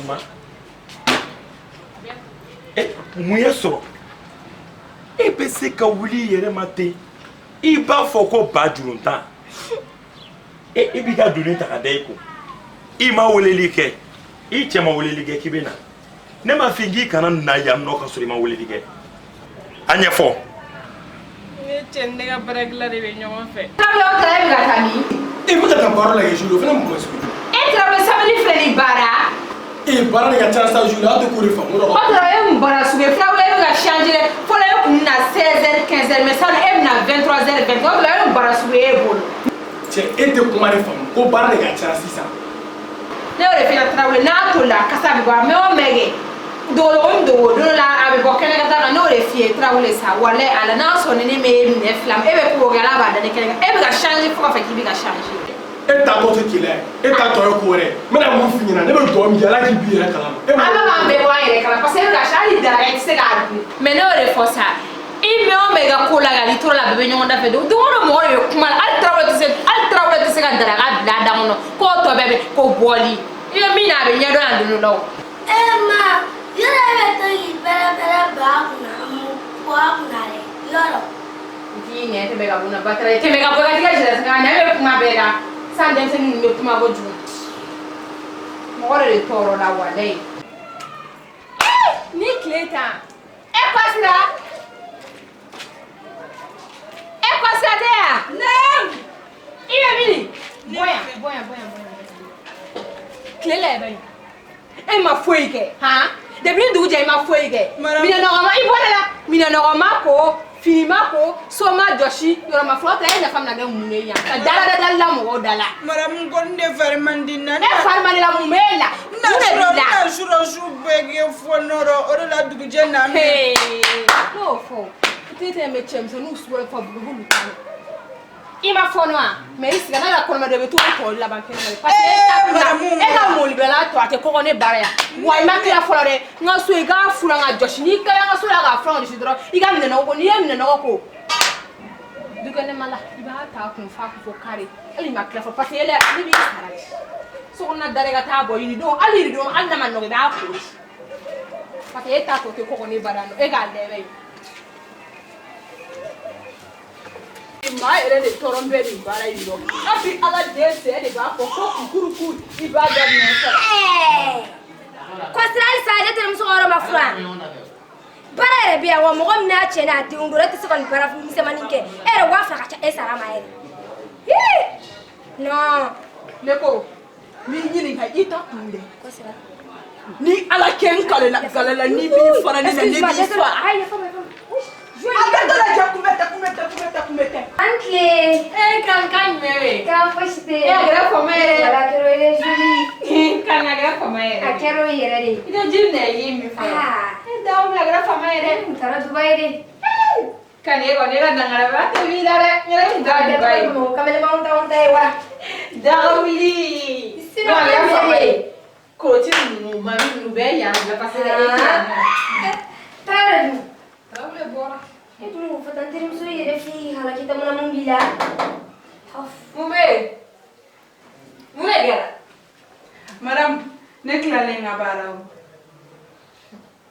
Batɔgɔma, e mun y'e sɔrɔ? E bɛ se ka wuli i yɛrɛ ma ten, i b'a fɔ ko ba juruntan. E, i b'i ka doni ta ka da i kun, i ma weleli kɛ, i cɛ ma weleli kɛ k'i bɛ na. Ne m'a f'i k'i kana na yan nɔ ka sɔrɔ i ma weleli kɛ. A ɲɛfɔ. Ne cɛ ni ne ka baarakɛla de bɛ ɲɔgɔn fɛ. Tarawele, o taara, e bɛ ka taa min? E bɛ ka taa baara la kɛ Julie, o fana mun ma sugu? E Tarawele, samedi filɛ nin baara. E, baara de ka ca sa Julie, aw tɛ k'o de faamu dɔrɔn. O Tarawele, e mun baara sugu ye? Tarawele, e bɛ ka changer dɛ. Fɔlɔ e kun bɛ na 16h 15h, mais sisan e bɛ na 23h 23. O Tarawele, e mun baara sugu ye e bolo? Cɛ, e tɛ kuma de faamu ko baara de ka ca sisan. Ne y'o de f'i ɲɛna Tarawele, n'a tolila, a kasa bɛ bɔ, a mɛn o mɛn kɛ. Dogodogo ni dogo don dɔ la, a bɛ bɔ kɛnɛ ka taa kan. Ne y'o de f'i ye Tarawele sa, walayi Ala, n'a sɔrɔ ni ne m'e minɛ fila ma, e bɛ ko o kɛ, Ala b'a da ne kɛnɛ kan. E bɛ ka changer fo k'a fɔ k'i bɛ ka changer. E ta tɔ tɛ keleya ye, e ta tɔ ye ko wɛrɛ ye. N bɛna mun f'i ɲɛna, ne bɛ dugawu min kɛ, Ala k'i b'i yɛrɛ kalama. E ma Ala b'an bɛɛ bɔ an yɛrɛ kalama, parce que e bɛ ka hali daraka i tɛ se k'a dun. Mais ne y'o de fɔ sa, i mɛn o mɛn i ka ko la, ka n'i tora la, a bɛɛ bɛ ɲɔgɔn da fɛ. Don o don mɔgɔ de bɛ kuma la. Hali Tarawele tɛ se ka daraka bila a da kɔnɔ k'o tɔ bɛɛ bɛ ko bɔli. I bɛ min na, a bɛ ɲɛdɔn yan don dɔ la o. E ma, yɔrɔ e bɛ to k'i bɛrɛbɛrɛ ba kunna, mun bɔ a kunna dɛ, yɔrɔ. N t'i nɛn tɛmɛ ka bɔ n na, Batara ye tɛmɛ ka bɔ i ka t'i ka jɛnɛsɛgɛ na. E bɛ kuma bɛɛ la sisan, denmisɛnnin ninnu bɛ kuma kojugu, mɔgɔ dɔ de tɔɔrɔ la, walayi. Ni tile tan, e Kɔsira, e Kɔsira tɛ yan? Naamu. I bɛ min? Bɔ yan, bɔ yan, bɔ yan, bɔ yan. Tile la yɛrɛ, e ma foyi kɛ han. Depuis ni dugu jɛ, i ma foyi kɛ. Minɛnɔgɔ ma, i bɔ ne la. Minɛnɔgɔ ma ko, fini ma ko, so ma jɔsi, yɔrɔ ma fɔlɔ ta. E nafa bɛna kɛ mun ye yan ka dala dadali la mɔgɔw da la? Madame, ko ne fari man di n na. E fari man di la, mun b'e la? N na Mun de surɔ b'i n la? na surɔ su bɛɛ kɛ fɔ nɔrɔ, o de la dugujɛ na minɛ. Hey, n'o fɔ i tɛ tɛmɛ cɛmisɛnninw sugu fɔ bugu ta. I ma fɔnɔ wa? Mais i sigi n'a ka kɔnɔma dɔ, i bɛ t'o tɔ laban kɛnɛma de, parce que e ta kunna e ka molibɛla tɔ, a tɛ kɔgɔ ne baara yan wa. I ma tila fɔlɔ dɛ. N ka so, i k'a furan ka jɔsi. N'i kilala n ka so la k'a furan ka jɔsi dɔrɔn, i ka minɛnɔgɔ ko. N'i ye minɛnɔgɔ ko dukɛnɛma la, i b'a ta kun fa kun fɔ kari. Hali i ma tila fɔlɔ, parce que e la ne b'i sara de. Sokɔnɔna dara, i ka taa bɔ yiridenw, hali yiridenw, hali n'a ma nɔgɔ, i b'a ko de, parce que e ta tɔ tɛ kɔgɔ ne baara yan nɔ. E k'a lajɛ. Maa yɛrɛ de tɔɔrɔ bɛ nin baara in dɔn. Kabi Ala den sɛ de b'a fɔ ko kukuruku, i b'a daminɛ sa. Kɔsira, halisa ne terimuso ka yɔrɔ ma furan. Baara yɛrɛ bɛ yan wa, mɔgɔ min n'a cɛ n'a denw don, e tɛ se ka nin baara misɛnmanin kɛ. E yɛrɛ, 2000 ka ca e sara ma yɛrɛ. Non. Ne ko n b'i ɲininka, i ta kun dɛ. Kɔsira. Ni Ala kɛ n kalela galala, ni b'i fara ne la, ne b'i fa. Ayi, yafa ma, yafa ma. A tɛ dɔ la jɛ, kunbɛ tɛ, kunbɛ tɛ, kunbɛ tɛ, kunbɛ tɛ. An tile. E kan kan jumɛn bɛ yen? K'an fosi tɛ. E, a kɛra fama yɛrɛ. Wala, a kɛra o ye Julie. Kan a kɛra fama yɛrɛ. A kɛra o yɛrɛ de. I tɛ ji minɛ i ye min fɔlɔ? Ah. E dawo a kɛra fama yɛrɛ. N taara Dubayi de. Kan e kɔni, e ka dangaraba tɛ b'i la dɛ. N yɛrɛ kun t'a Dubayi. Mɔgɔ kamalemanw t'anw ta ye wa. Dagawuli. Sinon, a kɛra fama ye. ye. Koroti ninnu, mami ninnu bɛɛ yan bila, parce que e tɛ yan nɔ. Taara dun. Tarawele bɔra. E dun ko fɔ tan, terimuso yɛrɛ f'i halaki tamana mun b'i la. Mun bɛ yen? Mun de kɛra? Madame, ne tilalen n ka baara o.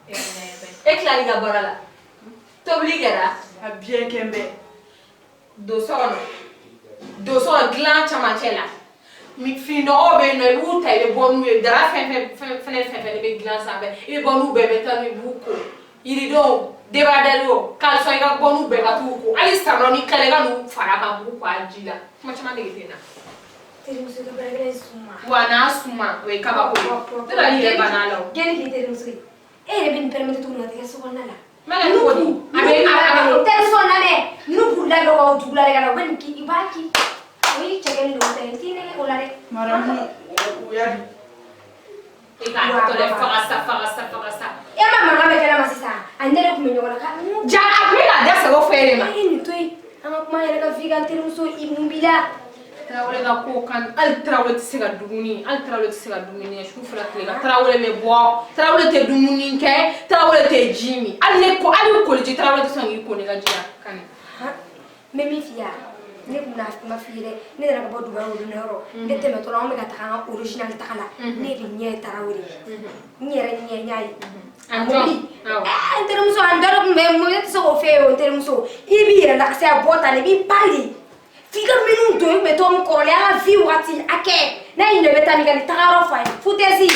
E tilali ka baara la. Tobili kɛra? A biyɛn kɛ n bɛ. Don so kɔnɔ. Don so kɔnɔ, dilan camancɛ la. Fini nɔgɔw bɛ yen nɔ, i b'u ta, i bɛ bɔ n'u ye. Dara fɛn fɛn fɛn fɛn fɛn fɛn bɛ dilan sanfɛ, i bɛ bɔ n'u bɛɛ, bɛ taa n'u ye, i b'u ko. Yiridenw, débardeur o, caleçon, i ka bɔ n'u bɛɛ ka t'u ko. Hali salon, n'i tilala, i ka n'u fara kan k'u ko a ji la. Kuma caman dege tɛ n na. Terimuso ka baarakɛla ye suma. Wa n'a suma, o ye kabako ye. Ne ka n'i yɛrɛ banna a la o. Gɛli k'i terimuso ye. E yɛrɛ bɛ nin permettre cogo min na, a tɛ kɛ so kɔnɔna la. N bɛ kɛ cogo di? A bɛ a bɛ Terimuso lamɛn, ninnu b'u labɛn wa dugu la de ka na, u bɛ nin k'i, i b'a k'i. O y'i cɛ kɛlen don ta ye, n t'i nɛgɛ o la dɛ. Madame, o y'a di. I k'a tɔ dɛ, faga sa, faga sa, faga sa. E ma mankan bɛ kɛnɛ ma sisan, a ne de tun bɛ ɲɔgɔn na ka. Ja, a tun bɛ k'a da sago fɔ e de ma. E nin to yen, an ka kuma yɛrɛ ka f'i ka terimuso i mun b'i la. Tarawele ka ko kan, hali Tarawele tɛ se ka dumuni, hali Tarawele tɛ se ka dumuni kɛ su fila tile kan. Tarawele bɛ bɔ, Tarawele tɛ dumuni kɛ, Tarawele tɛ ji min. Hali ne ko, hali koliji, Tarawele tɛ sɔn k'i ko ne ka ji la kan. N bɛ min f'i ye, Ne kun bɛna kuma f'i ye dɛ. Ne nana ka bɔ Dubayi o don yɔrɔ. Ne tɛmɛtɔ la, anw bɛ ka taga an ka original taga la. Ne de ɲɛ ye Tarawele. N yɛrɛ ɲɛ n y'a ye. A mobili. N terimuso, a dɔ tun bɛ ne tɛ se k'o f'e ye o n terimuso. I b'i yɛrɛ lakasa bɔ tan de, i b'i pari de. F'i ka minnu don i kun bɛ t'o min kɔrɔlen an ka vie waati a kɛ. N'a y'i minɛ i bɛ taa n'i ka nin taga yɔrɔ f'a ye. Foutaise.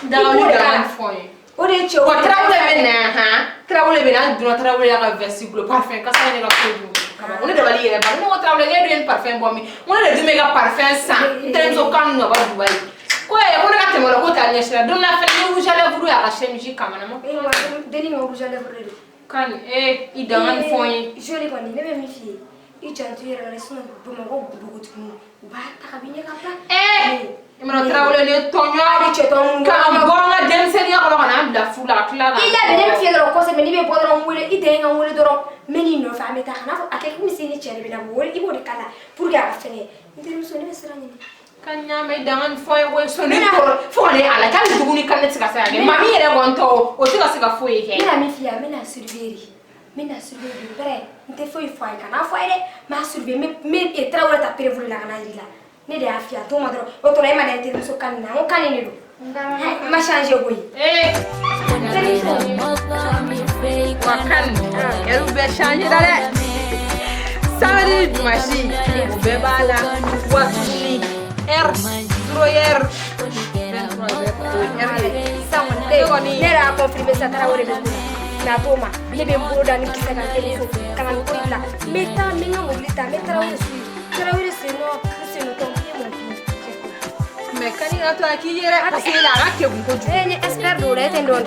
Daga ni daga fɔ n ye. O de ye cɛw. Wa Tarawele bɛ na yan han. Tarawele bɛ na an donna Tarawele y'a ka veste bolo parfum kasa ye ne ka kojugu. Kaba ko ne dabali yɛrɛ ban. Ne ko Tarawele e dun ye nin parfum bɔ min? N ko ne de dun bɛ ka parfum san. N terimuso kan ninnu ka bɔ Dubayi. Ko ko ne ka tɛmɛ o la ko t'a ɲɛsira. Don na fɛnɛ ni rouge à lèvres y'a ka chemise kama na. Wa denni ka rouge à lèvres de don. Kan i danga nin fɔ n ye. Joli kɔni ne bɛ min f'i ye. I janto i yɛrɛ la dɛ sinon Bamakɔ npogotigininw u b'a ta ka b'i ɲɛ ka bila. I mana Tarawele ne tɔɲɔ. Hali cɛ tɔ minnu K'an bɔ an ka denmisɛnninya kɔnɔ ka n'an bila furu la ka tila ka. I labɛn ne bɛ f'i ye dɔrɔn kɔsɛbɛ n'i bɛ bɔ dɔrɔn n wele i tɛ n ka n wele dɔrɔn n bɛ n'i nɔfɛ an bɛ taa kana fɔ a kɛ komi si ni cɛ de bɛ na wele i b'o de k'a la pour que a ka fɛngɛ n terimuso ne bɛ sira ɲini. Ka ɲaamɛ i danga nin fɔ n ye koyi sɔn ne tɔɔrɔ fo ka ne ala k'ale dumuni kan ne tɛ se ka se ka kɛ maa min yɛrɛ kɔni tɔ o tɛ ka se ka foyi kɛ. N bɛna min f'i ye n bɛna surveiller de. N bɛna surveiller de près n tɛ foyi fɔ a ye kan'a fɔ a ye dɛ n b'a surveiller n bɛ Tarawele ta preuve la ka n'a yir'i la. Ne de y'a f'i ye a t'o ma dɔrɔn o tɔra e ma da i terimuso kan nin na n ko kan nin de don. N ma changer koyi. Wa kan ɛriw bɛɛ changer la dɛ. Samedi ni dimanche o bɛɛ b'a la wa tuguni heure 0 heure 23 heure. Sisan kɔni ne yɛrɛ y'a confirmer sa Tarawele bɛ bolo. Mais a t'o ma ne bɛ n bolo da ni kisɛ kan terimuso ka na nin ko in bila n bɛ taa n bɛ n ka mobili ta n bɛ Tarawele suivre. Tarawele c'est non c'est non ton pied mon pied. Mais kan i ka to a k'i yɛrɛ parce que a ka kegun kojugu. N ye expert don o la e tɛ n dɔn.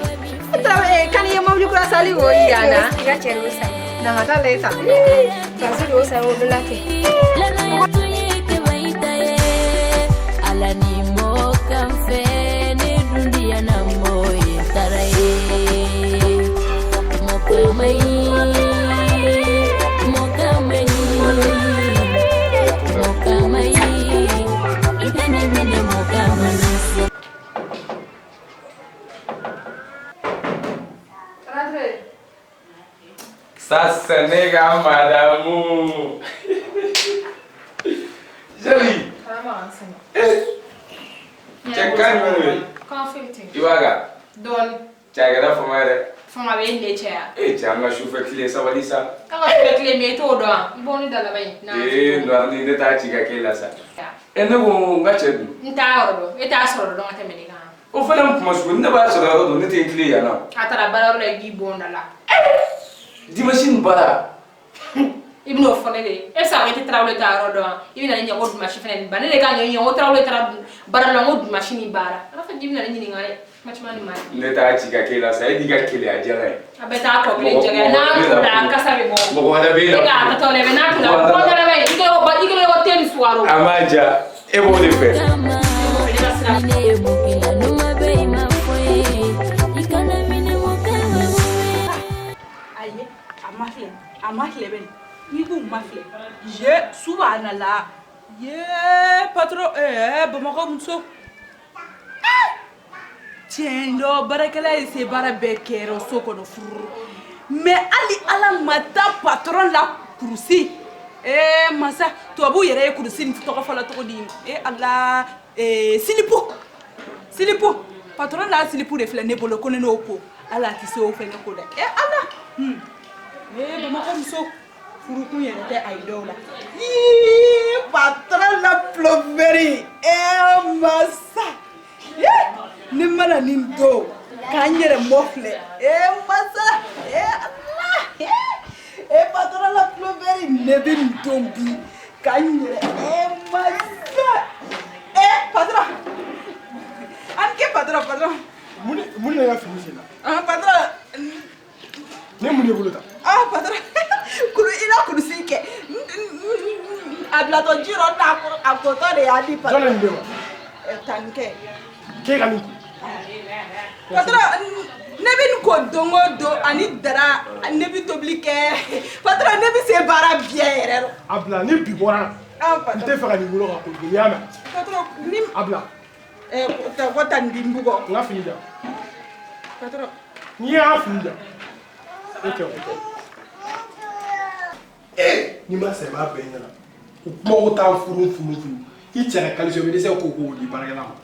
Tarawele kan i ye mobili kura sali o yira n na. I ka cɛ de y'o san. Na ka taa lajɛ sa. Basi de y'o san o don la kɛ. Ça, c'est nègre, madame. Chérie. Eh. Cɛ ka ɲi ye. Kan foyi tɛ. I b'a kan. Dɔɔni. Cɛ a kɛra fama ye dɛ. Fama bɛ ne cɛ ya. E cɛ an ka sufɛ tile sabali sa. K'an ka sufɛ tile min e t'o dɔn wa? I bɔ ne da laban in. Ee noir ni ne t'a ci ka k'e la sa. E ne ko n ka cɛ dun. N t'a yɔrɔ dɔn e t'a sɔrɔ dɔn ka tɛmɛ ne kan. O fana ye kuma sugu ne b'a sɔrɔ yɔrɔ dɔn ne tɛ n tilen yan nɔ. A taara baarayɔrɔ la i k'i bɔn da la. Dimanche nin baara. I bɛn'o fɔ ne de ye e bɛ se k'a fɔ e tɛ Tarawele ta yɔrɔ dɔn wa i bɛna ne ɲininka ko dimanche fɛnɛ nin ba ne de kan k'i ɲininka ko Tarawele taara baara la n ko dimanche nin baara a b'a fɔ k'i bɛna ne ɲininka dɛ kuma caman nin ma ɲi. Ne t'a ci ka k'e la sa e n'i ka keleya jala ye. A bɛ taa tɔ kelen jɛgɛ n'a tola kasa bɛ bɔ. Mɔgɔ wɛrɛ b'e la. E k'a tatɔ lajɛ n'a tola bɔ dɔ la i kɛlen ko te ni sukaro. A m'a diya e b'o de fɛ. Ayi a ma filɛ a ma filɛ bɛ nin. N'i k'u ma filɛ ye subhanallah ye patron Bamakɔ muso tiɲɛ dɔ baarakɛla ye se baara bɛɛ kɛra so kɔnɔ furu mais hali ala ma taa patron la kurusi masa tubabuw yɛrɛ ye kurusi nin tɔgɔ fɔlɔ cogo di ala silipu patron la silipu de filɛ ne bolo ko ne n'o ko ala a tɛ se o fɛnɛ ko dɛ ala Bamakɔ muso furukun yɛrɛ tɛ a ye dɔw la yii patron la plomberie masa ne mana nin don k'an yɛrɛ mɔ filɛ masa ala patron la plomberie ne bɛ nin don bi k'an yɛrɛ masa patron an kɛ patron mun de y'a fini sen na patron ne mun de bolo ta patron kulu i la kurusi kɛ a bilatɔ ji rɔ n'a a kotɔ de y'a di patron. Jɔn de nin bɛ wa? Tan kɛ. K'e ka nin ko. Patron ne bɛ nin ko don o don ani dara ne bɛ tobili kɛ patron ne bɛ se baara bɛɛ yɛrɛ rɔ. A bila ni bi bɔra n tɛ fɛ ka nin wolo ka ko dun i y'a mɛn. Patron ni. A bila. Ko tan di n bugɔ. N ka fini di yan. Patron. N'i y'a fini di yan. E tɛ o. N'i ma sa i b'a bɛɛ ɲɛna. O kuma ko taa furu furu furu. I cɛ ka caleçon i bɛ dɛsɛ k'o k'o di baarakɛla ma.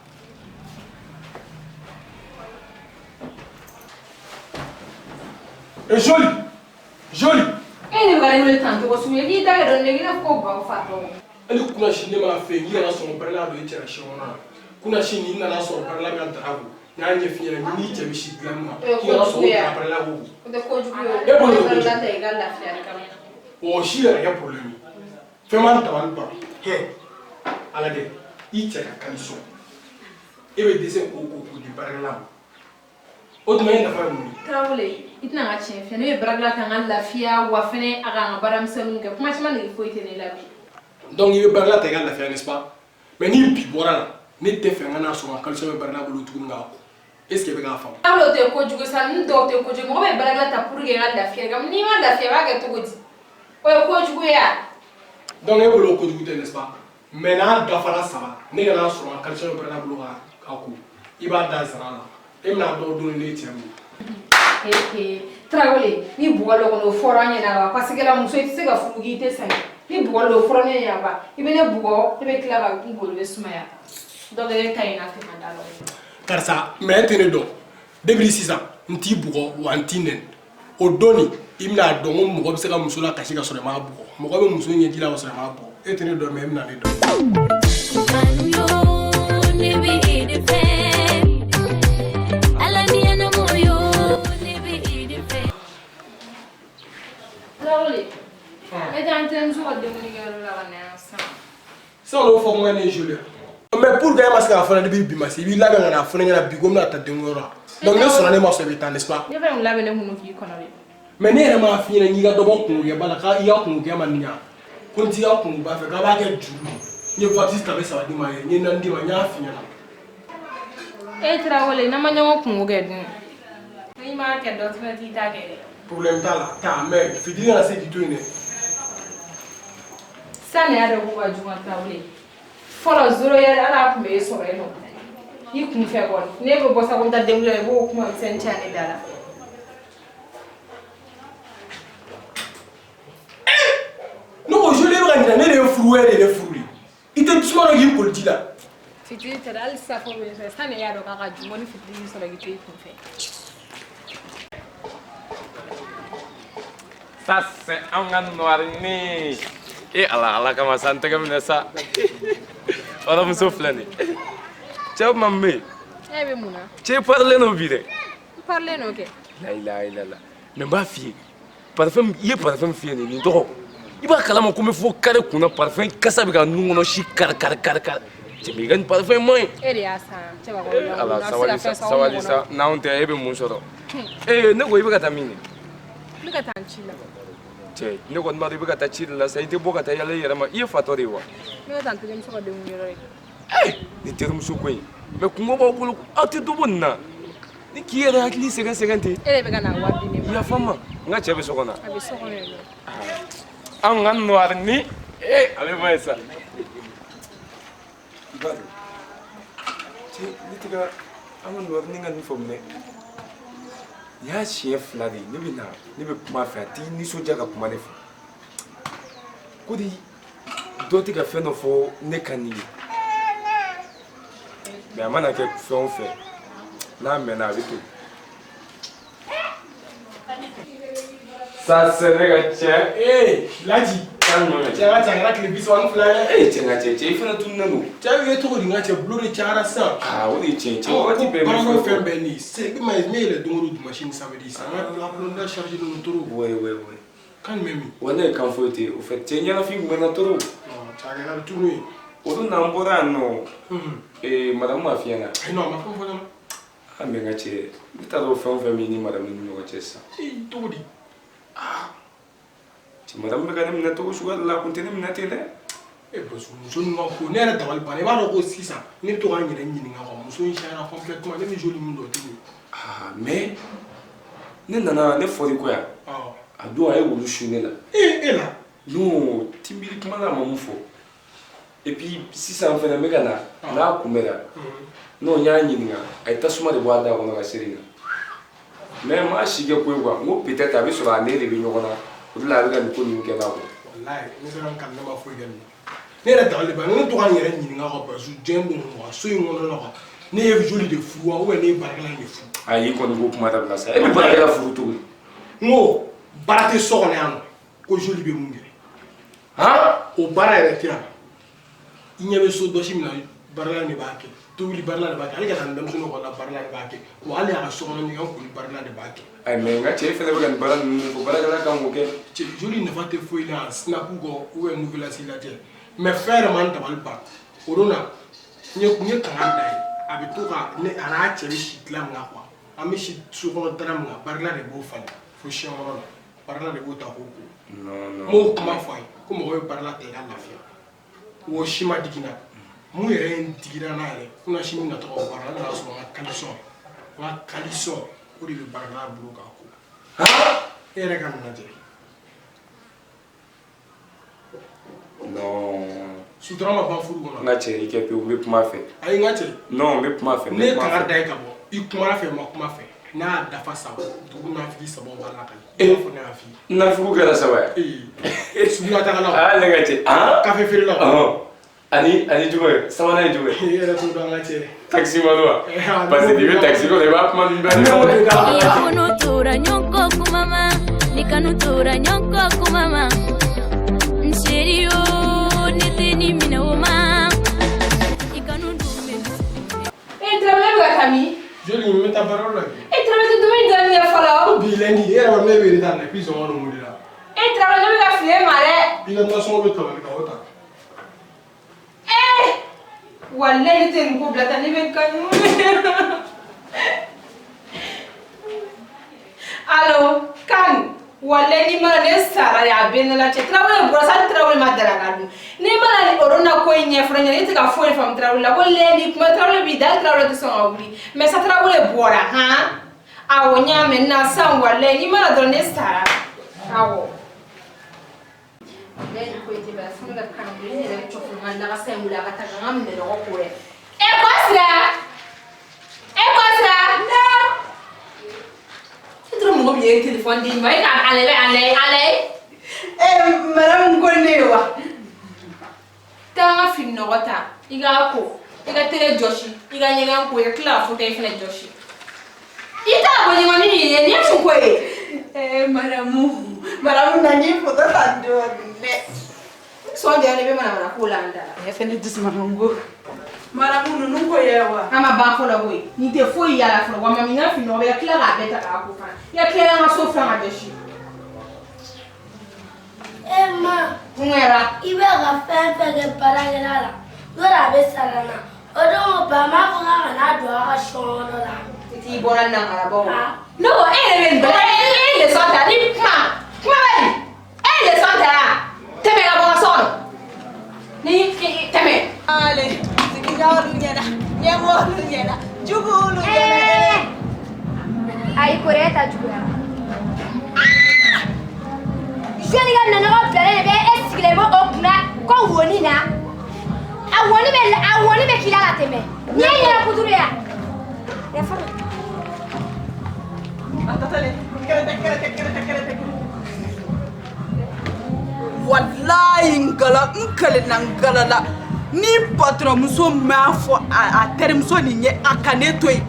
E Jolie, Jolie. E ne bɛ ka ne wele tan cogo sugu ye k'i da kɛ dɔɔnin i n'a fɔ ko baw fatɔ. Hali kunasini ne m'a fɛ yen k'i kana sɔn baarakɛla don i cɛ ka si kɔnɔ na. Kunasini n'i nana sɔrɔ baarakɛla bɛ ka daga ko n y'a ɲɛf'i ɲɛna n'i cɛ bɛ si dilan min kan k'i kana sɔn o daga baarakɛla k'o ko. O tɛ kojugu ye o. E bolo tɛ kojugu. Baarakɛla ta i ka lafiya de kama. O si yɛrɛ kɛ problème ye. Fɛn b'an dabali ban. Hɛ a lajɛ i cɛ ka caleçon e bɛ dɛsɛ k'o ko k'o di baarakɛla ma. O tuma e nafa ye mun ye? Tarawele i tɛna n ka tiɲɛ fɛ ne bɛ baarakɛla ta n ka lafiya wa fɛnɛ a ka n ka baaramisɛnninw kɛ kuma caman nege foyi tɛ ne la bi. Donc i bɛ baarakɛla ta i ka lafiya n'est-ce pas? Mais ni bi bɔra la ne tɛ fɛ n ka n'a sɔrɔ n ka caleçon bɛ baarakɛla bolo tuguni k'a ko. Est-ce que i bɛ k'a faamu? Tarawele o tɛ kojugu sa ninnu dɔw tɛ kojugu mɔgɔ bɛ baarakɛla ta pour que i ka lafiya nka n'i ma lafiya i b'a kɛ cogo di? O ye kojugu ye wa? Donc e bolo o kojugu tɛ n'est-ce pas? Mais n'a dafara saba ne ka n'a sɔrɔ n ka caleçon bɛ baarakɛla bolo k'a ko i b'a da zara la e bɛna dɔw don ne cɛ bolo. Tarawele ni bugɔ dɔ kɔnɔ o fɔra an ɲɛna wa parce que la muso i tɛ se ka furu k'i tɛ sɛgɛn ni bugɔ dɔ o fɔra ne ɲɛna wa i bɛ ne bugɔ ne bɛ tila ka n golo bɛ sumaya donc ne ta in na tɛ ma da la. Karisa mais e tɛ ne dɔn depuis sisan n t'i bugɔ wa n t'i nɛni o don nin i bɛna dɔn ko mɔgɔ bɛ se ka muso la kasi ka sɔrɔ i m'a bugɔ mɔgɔ bɛ muso ɲɛji la ka sɔrɔ i m'a bugɔ e tɛ ne dɔn mais e bɛna ne dɔn. Tarawele ne taa n terimuso ka denkundikɛyɔrɔ la ka na yan sisan. Sisan n'o fɔ ko ne ye Jolie mais pour que e ma se k'a fɔ ne depuis bi ma se i b'i labɛn ka na fɔ ne ɲɛna bi ko n bɛna taa denkundiyɔrɔ la donc ne sɔnna ne ma sɔn i bɛ taa n'est-ce pas? Ne fɛnɛ kun labɛn ne kun k'i kɔnɔ de. Mais ne yɛrɛ m'a f'i ɲɛna k'i ka dɔ bɔ kungokɛba la k'a i ka kungokɛ ma nin ɲa ko n t'i ka kungoba fɛ k'a b'a kɛ juru ye n ye voiture tafe saba d'i ma n ye naani d'i ma n y'a f'i ɲɛna. E Tarawele n'an ma ɲɔgɔn kungo kɛ dun n'i m'a kɛ dɔ fɛnɛ t'i ta kɛ dɛ. Problème t'a la taa mais fitiri kana se k'i to yen dɛ. Sisan de y'a dɔn ko ka jugu Tarawele fɔlɔ zoro yɛrɛ ala tun bɛ e sɔrɔ yen nɔ i kun fɛ kɔni ne bɛ bɔ sa ko n taa denkundi la i b'o kuma misɛnnin ca ne da la. Ne ko Jolie e bɛ ka ɲinɛ ne de ye furu e de ye ne furu de i tɛ tasuma dɔ k'i koli ji la. Fitiri tɛ dɛ hali safo bɛ sɔrɔ sisan de y'a dɔn k'a ka jugu ni fitiri y'i sɔrɔ k'i to i kun fɛ. Ça c'est an ka noirni. E ala ala kama sa n tɛgɛ minɛ sa. Waramuso filɛ nin ye. Cɛ ma min bɛ yen. E bɛ mun na? Cɛ parilen don bi dɛ. N parilen don kɛ. La ilaha illallah. Mais n b'a f'i ye parfum i ye parfum fiyɛ nin nin tɔgɔ i b'a kalama ko n bɛ fɔ kare kunna parfum kasa bɛ ka nun kɔnɔ si kari kari kari kari. Cɛ mais i ka nin parfum man ɲi. E de y'a san cɛbakɔrɔ. Ala sabali sa sabali sa n'anw tɛ e bɛ mun sɔrɔ. Ee ne ko i bɛ ka taa min de? N bɛ ka taa n ci la. Cɛ ne kɔni b'a dɔn i bɛ ka taa ci de la sa i tɛ bɔ ka taa yala i yɛrɛ ma i ye fatɔ de ye wa? Ne bɛ taa n terimuso ka denkundiyɔrɔ ye. Ee ni terimuso ko in mais kungo b'aw bolo aw tɛ dɔ bɔ nin na ni k'i yɛrɛ hakili sɛgɛn sɛgɛn ten. E de bɛ ka na wari di ne ma. Yafa n ma n ka cɛ bɛ so kɔnɔ. A bɛ so kɔnɔ yen nɔ. Anw ka noirni ee ale ma ɲi sa. I b'a dɔn cɛ ne tɛ ka an ka noirni ka nin faamu dɛ. Nin y'a siɲɛ fila de ye ne bɛ na ne bɛ kuma a fɛ a t'i nisɔndiya ka kuma ne fɛ ko di dɔ tɛ ka fɛn dɔ fɔ ne ka nin ye mais a mana kɛ fɛn o fɛn n'a mɛnna a bɛ to. Ça c'est ne ka cɛ. Ee Laji. Cɛ ka cɛ a kɛra tile 32 ye. Ee cɛ n ka cɛ cɛ i fana tununnen don. Cɛ bɛ kɛ cogo di n ka cɛ bulon de cayara sisan. Aa o de ye tiɲɛ cɛ wagati bɛɛ bɛ baarakɛ fɛn bɛɛ nin se i ma ye ne yɛrɛ don o don dimanche ni samedi sisan n ka bulonda chargé don trop. Oui oui oui. Kan jumɛn min? Wa ne ye kan foyi tɛ yen o fait cɛ ɲɛnafin tun bɛ n na trop. Cɛ a kɛra tunu ye. O don n'an bɔra yan nɔ. Ee madame m'a f'i ɲɛna. Ayi non a ma fɛn fɔ n ɲɛna. Ah mais n ka cɛ ne t'a dɔn fɛn o fɛn b'i ni madame ni ɲɔgɔn cɛ sisan. Ee cogo di? Ah cɛ madame bɛ ka ne minɛ cogo suguya dɔ la a kun tɛ ne minɛ ten dɛ. E parce que muso ninnu ka ko ne yɛrɛ dabali banna i b'a dɔn ko sisan ne bɛ to ka n yɛrɛ ɲininka quoi muso in changera complètement ne ni Jolie min don o tɛ kelen ye. Ah mais ne nana ne fɔr'i kɔ yan. Awɔ. A don a ye wulu su ne la. Ee e la? Non tinbiri kuma la a ma mun fɔ. Et puis sisan fɛnɛ n bɛ ka na n'a kunbɛnna. Non n y'a ɲininka a ye tasuma de bɔ a da kɔnɔ ka seri n na. Mais n m'a si kɛ ko ye quoi n ko peut-être a bɛ sɔrɔ a ne de bɛ ɲɔgɔn na o de la a bɛ ka nin ko ninnu kɛ n na quoi. Walayi, ne sera n kan, ne ma foyi kɛ nin na. Ne yɛrɛ dabali banna, ne to ka n yɛrɛ ɲininka ka parce que diɲɛ don wa so in kɔnɔna la quoi, ne ye joli de furu wa ou bien ne ye baarakɛla in de furu? Ayi, i kɔni k'o kuma dabila sa. E bɛ baarakɛla furu cogo di? N ko baara tɛ so kɔnɔ yan nɔ ko joli bɛ mun kɛ? Han? O baara yɛrɛ tɛ yan. I ɲɛ bɛ so dɔsi min na, baarakɛla de b'a kɛ, tobili baarakɛla de b'a kɛ, hali ka taa denmisɛnninw kɔnɔ baarakɛla de b'a kɛ, wa hali a ka so kɔnɔ ɲɛgɛn koli baarakɛla de b'a kɛ. Ayi, mais n ka cɛ, e fɛnɛ bɛ ka nin baara ninnu fɔ, baarakɛla kan k'o kɛ. Cɛ, joli nafa tɛ foyi la snap kɔ ou bien nouvelle lajɛ, mais fɛn yɛrɛ ma n dabali ban. O don na, n ye kangari da ye, a bɛ to ka ne a n'a cɛ bɛ si dilan min kan quoi, an bɛ si so kɔnɔ dara min kan, baarakɛla de b'o falen fo siyɛn wɔɔrɔ la, baarakɛla de b'o ta k'o ko. Non, non. N m'o kuma fɔ a ye ko mɔgɔ bɛ baarakɛla ta i ka lafiya, o si ma digi n na. Mun yɛrɛ ye n digira n'a yɛrɛ kunna sini natɔ ka baara la, n nana sɔrɔ n ka caleçon o de bɛ baarakɛla bolo k'a ko. E yɛrɛ ka nin lajɛ. Non. Sutura ma ban furu kɔnɔ. N ka cɛ, i kɛ pewu, n bɛ kuma fɛ. Ayi, n ka cɛ. Non, n bɛ kuma fɛ, n Ne bɛ ye kuma kangari fɛ. da ye ka bɔ, i kumana fɛ, ma kuma fɛ, n'a y'a dafa saba, dugu nafigi saba b'a lakali. E b'a fɔ ne y'a f'i ye. Nafigiw kɛra saba ye? Ee, suguya tagalaw. Ah, ne ka cɛ, han? Kafe feerelaw. Ɔhɔn. Ani jumɛn? Sabanan ye jumɛn? I yɛrɛ t'o dɔn, an ka cɛ. Taxi man wa? Parce que n'i bɛ taxi kɔnɔ, i b'a kuma min bɛɛ. Kanu tora ɲɔgɔn kuma ma, ni kanu tora ɲɔgɔn kuma ma, n chéri yo, ne tɛ ni minɛ o ma, i kanu dun bɛ. E Tarawele, bɛ ka taa min? Joli, n bɛ taa baarayɔrɔ la bi. E Tarawele, tɛ dumuni daminɛ fɔlɔ. Ko bi lundi, e yɛrɛ b'a dɔn ne bɛ retard la et puis sɔngɔ ninnu de la. E Tarawele, ne bɛ ka fili e ma dɛ. I ka nasɔngɔ bɛ tabali kan, o ta. Ee, walayi ne tɛ nin ko bila tan, ne bɛ n kanu. Allo, kan walayi ni mana ne sara de, a bɛ ne la cɛ. Tarawele bɔra sa, hali Tarawele ma daraka dun. Ni mana ni oro na ko in ɲɛfɔ ne ɲɛna, e tɛ ka foyi faamu Tarawele la. Ko lundi kuma Tarawele b'i da, hali Tarawele tɛ sɔn ka wuli. Mais sa Tarawele bɔra han. Awɔ, n y'a mɛn na sisan, walayi ni mana dɔrɔn ne sara. Awɔ. Ne ni ko in tɛ bɛn, fo ne ka kan wuli, ne yɛrɛ bɛ cɔfɔ n ka lagasa in wuli a ka taa ka n ka minɛnɔgɔ ko dɛ. E Kɔsira! E Kɔsira! E dɔrɔn mɔgɔ min ye téléphone di ma, e k'a a lajɛ, a lajɛ, a lajɛ. Eh, madame ko ne ye wa? Taa n ka fini nɔgɔ ta, i k'a ko, i ka télé jɔsi, i ka ɲɛgɛn ko, i ka tila ka fauteuil fɛnɛ jɔsi. I t'a bɔ ɲɔgɔn ni nin ye, nin ye mun ko ye? Eh, madame, madame na n ye photo ta dɔɔni dɛ. Sɔn jara ne bɛ manamana ko la an da la. Ne fɛnɛ dusumango ko. Madame, ninnu ko ye wa? An ma ban fɔlɔ koyi. Nin tɛ foyi yala fɔlɔ wa, mami, n ka fini nɔgɔ bɛ, i ka tila k'a bɛɛ ta k'a ko fana. I ka tila an ka so furan ka jɔsi. E ma. Mun kɛra? I bɛ ka fɛn fɛn kɛ baarakɛla la, yɔrɔ a bɛ sara n na. O don ko ba m'a fɔ k'a kana don a ka so kɔnɔ la. I t'i bɔra nangarabaw. Ne ko e yɛrɛ bɛ nin bɛɛ, e ye leçon ta ni kuma kuma bɛ di? E ye leçon ta yan? Tɛmɛ ka bɔ n ka so kɔnɔ. Ni tɛmɛ. Ale, sigiɲɔgɔnw ɲɛna, ɲɛmɔgɔw ɲɛna, juguw ɲɛna. Ayi, kore, e ta juguyara. Jɔnni ka minɛnɔgɔ bilalen de bɛ e sigilen bɛ o kunna ko woni na? A woni bɛ k'i la ka tɛmɛ. N'i ye ɲɛna kuturu ye wa? Fɔlɔ. A tatalen, kɛrɛtɛ kɛrɛtɛ kɛrɛtɛ kɛrɛtɛ. Walayi, n gala, n kalenna, n galala. Ni patron muso m'a fɔ a terimuso nin ye, a ka ne to yen.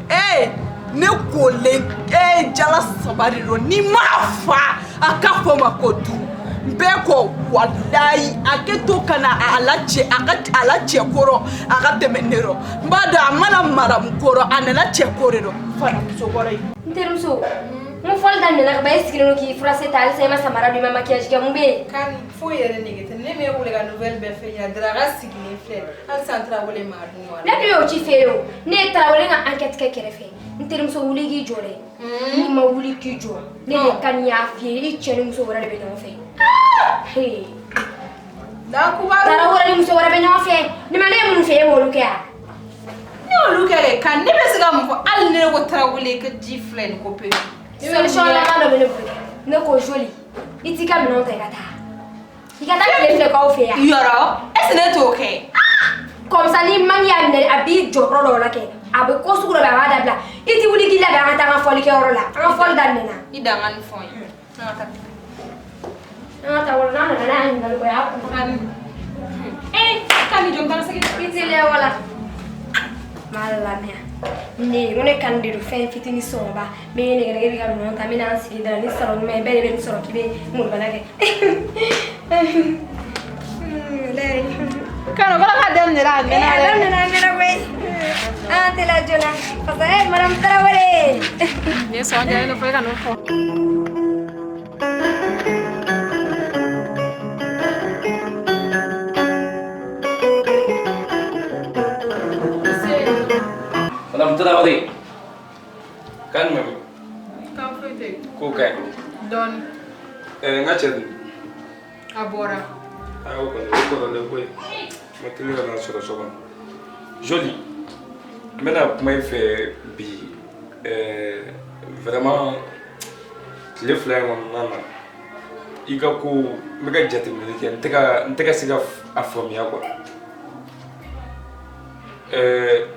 Ee, ne kolen, ee, jala saba de don. Ni m'a fa, a ka fɔ ma ko duuru n bɛɛ kɔ. Walayi, a kɛ to ka na a la cɛ, a ka a la cɛ kɔrɔ, a ka tɛmɛ ne rɔ. N b'a dɔn a mana maramu kɔrɔ, a nana cɛ ko de dɔn faramuso kɔrɔ ye. N terimuso, n ko fɔli daminɛna ka ban, e sigilen don k'i furase ta halisa, i ma samara don, i ma maquillage kɛ, mun bɛ yen? Kan foyi yɛrɛ nege tɛ ne m'e wele ka nouvelle bɛɛ fɛ ɲɛna. Daraka sigilen filɛ, halisa n Tarawele ma dun wa? Ne dun y'o ci f'e ye o. Ne ye Tarawele ka enquête kɛ kɛrɛfɛ. N terimuso, wuli k'i jɔ dɛ. N'i ma wuli k'i jɔ, ne de ka nin y'a f'i ye, i cɛ ni muso wɛrɛ de bɛ ɲɔgɔn fɛ. Hey. Nakubaru. Tarawele ni muso wɛrɛ bɛ ɲɔgɔn fɛ. Ni ma ne ye mun fɛ, e m'olu kɛ yan? Ne y'olu kɛ de kan, ne bɛ se ka mun fɔ? Hali ne ko Tarawele ka ji filɛ nin ko pewu. Solution laban dɔ bɛ ne bolo. Ne ko joli, i t'i ka minɛnw ta, i ka taa. I ka taa tile filɛ k'aw fɛ yan. Yɔrɔ, est ce que ne t'o kɛ? Comme ça, ni mangi y'a minɛ, a b'i jɔ yɔrɔ dɔw la kɛ. A bɛ ko sugu dɔ bɛ, a b'a dabila. I ti wuli k'i labɛn, an ka taa an ka fɔlikɛyɔrɔ la. An ka fɔli daminɛna. I dan ka nin fɔ n ye. An ka taa. An ka taa wala. nana n'a ɲininkali kɔ, o y'a kun. Eh, Kani jɔ n taara sɛgɛ. I teliya wala. M'a lamɛn. Ne ko ne kan de don fɛn fitinin sɔrɔba. N bɛ nɛgɛ nɛgɛ bɛ ka minɛnw ta, n bɛ na n sigi da la ni salon ɲuman ye, bɛɛ de bɛ nin sɔrɔ k'i bɛ molobala kɛ. Kanu kɔrɔ k'a daminɛra a mɛnna A dɛ. daminɛna a mɛnna koyi. An teliya joona. Parce que madame Tarawele. Ne sɔn jalen don fo e ka n'o fɔ. Madame Traoré, kan jumɛn bɛ yen? Kan foyi tɛ yen. Ko ka ɲi. Dɔɔni. N ka cɛ dun? A bɔra. Aa, o kɔni o ye kɔrɔlen ko ye. N ma teli ka na sɔrɔ so kɔnɔ. Joli, n bɛna kuma i fɛ bi. Vraiment tile 2 in kɔnɔna na, i ka ko n bɛ ka jateminɛ kɛ, n tɛ ka se ka a faamuya quoi.